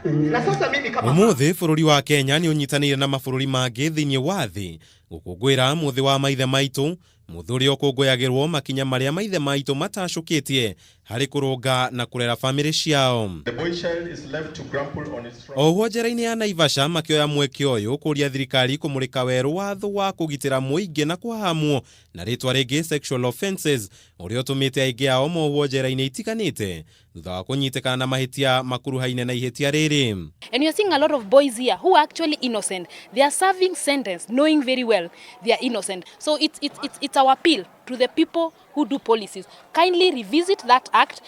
Na sasa mimi kama Ũmũthĩ bũrũri wa Kenya nĩ ũnyitanĩire na mabũrũri mangĩ thĩinĩ wa thĩ gũkũngũĩra mũthĩ wa maithe maitũ, mũthĩ ũrĩa ũkũngũyagĩrwo makinya marĩa maithe maitũ matacũkĩtie harĩ kũrũnga na kũrera bamĩrĩ ciao. The boy child is left to grapple on its own. Oho njera-inĩ ya Naivasha makĩoya mweke ũyũ kũria thirikari kũmũrĩka werũ watho wa kũgitĩra mũingĩ na kũhahamwo na rĩtwa rĩngĩ sexual offences, ũrĩa ũtũmĩte aingĩ ao mohwo njera-inĩ itiganĩte thutha wa kũnyitĩkana na mahĩtia makuruhaine na ihĩtia rĩrĩ. And you're seeing a lot of boys here who are actually innocent. They are serving sentence knowing very well they are innocent. So it's our appeal to the people who do policies. Kindly revisit that act,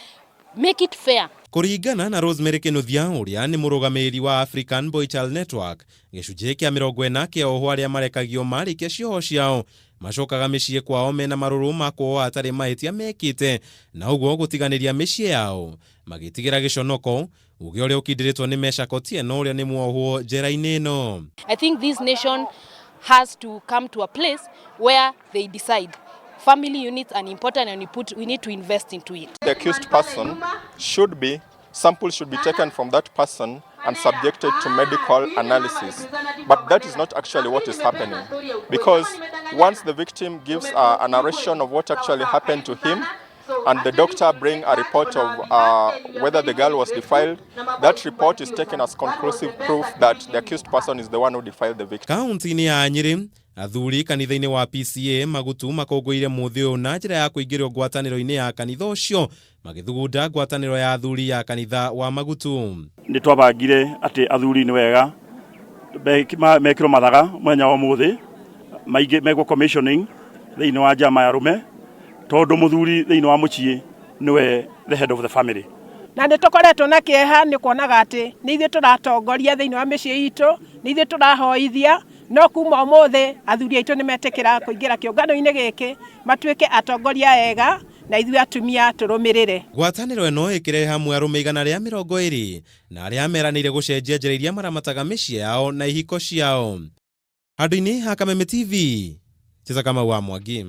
make it fair. Kũringana na Rosemary Kinuthia, ũrĩa nĩ mũrũgamĩrĩri wa African Boy Child Network, gĩcunjĩ kĩa 40 kĩa ohwo arĩa marekagio marĩkia cioho ciao macokaga mĩciĩ kwao mena marũrũ ma kuohwo hatarĩ mahĩtia mekĩte, na ũguo gũtiganĩria mĩciĩ yao magĩtigĩra gĩconoko, uge ũrĩa ũkindĩrĩtwo nĩ Meshack Otieno, ũrĩa nĩ muohwo njera-inĩ ĩno. I think this nation has to come to a place where they decide family units are important and we need to invest into it. The accused person should be, samples should be taken from that person and subjected to medical analysis. But that is not actually what is happening, because once the victim gives a narration of what actually happened to him, and the doctor bring a report of whether the girl was defiled, that report is taken as conclusive proof that the accused person is the one who defiled the victim. Kaunti-inĩ ya Nyĩrĩ, athuri kanitha-inĩ wa PCA Magutu makũngũĩire mũthĩ ũyũ na njĩra ya kũingĩrio ngwatanĩro-inĩ ya kanitha ũcio, magĩthugunda ngwatanĩro ya athuri ya kanitha wa Magutu. Nĩ twabangire atĩ athuri nĩ wega mekĩrwo mathaga mũthenya wa ũmũthĩ, maingĩ mekwo commissioning thĩinĩ wa njama ya arũme, tondũ mũthuri thĩinĩ wa mũciĩ nĩwe the head of the family. Na nĩ tũkoretwo na kĩeha nĩ kuonaga atĩ nĩ ithuĩ tũratongoria thĩinĩ wa mĩciĩ itũ, nĩ ithuĩ tũrahoithia, no kuma ũmũthĩ athuri aitũ nĩ metĩkĩra kũingĩra kĩũngano-inĩ gĩkĩ, matuĩke atongoria ega na ithuĩ atumia tũrũmĩrĩre. Ngwatanĩro ĩno ĩkĩrehe hamwe arũme 120 na arĩa meranĩire gũcenjia njĩra iria maramataga mĩciĩ yao na ihiko ciao. Handũ-inĩ ha Kameme TV, Cheza Kamau wa Mwangi.